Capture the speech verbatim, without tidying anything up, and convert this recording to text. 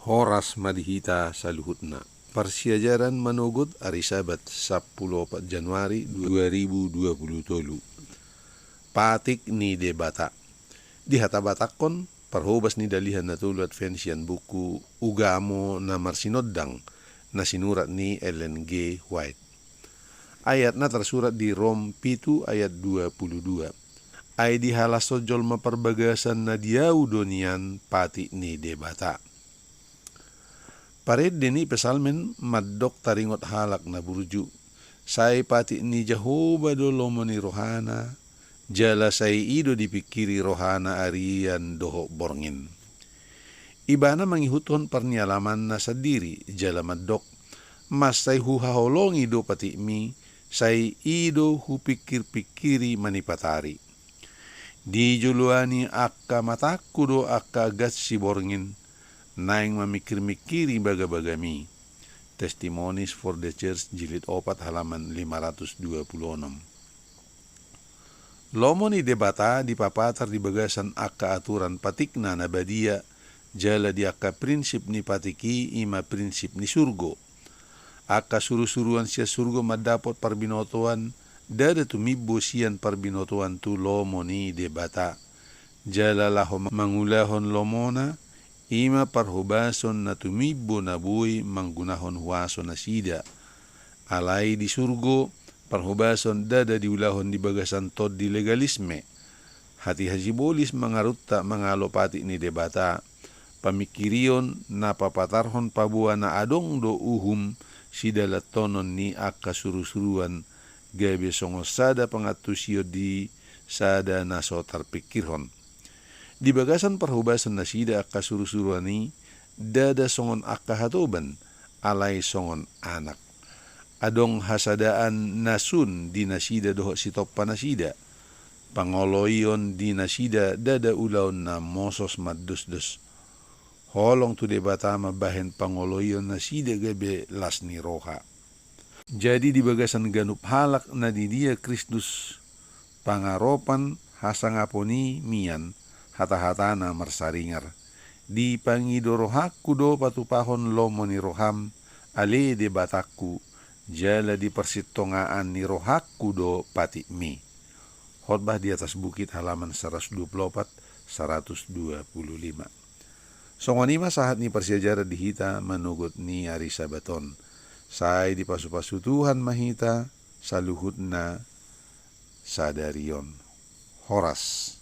Horas ma di hita saluhutna. Parsiajaran manogot ari Sabat, sampulu opat Januari dua ribu dua pulu tolu. Patik ni Debata. Dihatabatakhon parhobas ni Dalihan Na Tolu Advent sian buku Ugamo na Marsinondang, na sinurat ni Ellen G. White. Ayatna tarsurat di Rom pitu ayat dua pulu dua. Ai dihalashon jolma parbagasan na di Ahu do nian patik ni Debata. Parende ni Psalmen mandok taringot halak na burju. Sai patik ni Jahowa do lomo ni rohana, jala sai i do dipingkiri rohana arian dohot borngin. Ibana mangihuthon parnialamanna sandiri, jala mandok, mansai huhaholongi do patikmi, sai i do hupingkirpingkiri manipatari. Dijoloani angka matangku do angka gansi borngin, naeng mamingkirmingkiri bagabagami. Testimonies for the Church, jilid opat, halaman lima ratus dua pulu onom. Lomo ni Debata dipapatar di bagasan angka aturan patikna na badia, jala di angka prinsip ni patik i, i ma prinsip ni surgo. Angka surusuruan sian surgo mandapot parbinotoan, ndada tumimbo sian parbinotoan tu lomo ni Debata. Jala laho mangulahon lomona, i ma parhobason na tumimbo na boi manggunahon huaso nasida. Alai di surgo, parhobason ndada diulahon di bagasan tondi legalisme. Hatiha sibolis mangarunta mangalo patik ni Debata, pamingkirion na papatarhon paboa na adong do uhum sidalanhonon ni angka surusuruan, gabe songon sada pangantusion di sada na so tarpingkirhon. Di bagasan parhobason nasida angka surusuruan i, ndada songon angka hatoban, alai songon anak. Adong hasadaan na sun di nasida dohot sitompa nasida. Pangoloion di nasida ndada ulaon na mosos mandosdos. Holong tu Debata mambahen pangoloion nasida gabe las ni roha. Jadi di bagasan ganup halak na didia Kristus, pangaropan hasangapon i mian, hatahatana marsaringar. Dipangido rohangku do patupahon lomo ni roham, ale Debatangku, jala di parsitongaan ni rohangku do patikmi. Khotbah di Atas Bukit, halaman saratus dua pulu opat, saratus dua pulu lima. Songon i ma sahat ni parsiajaran di hita manogot ni ari Sabat on. Sai dipasupasu Tuhan ma hita saluhutna sadari on. Horas.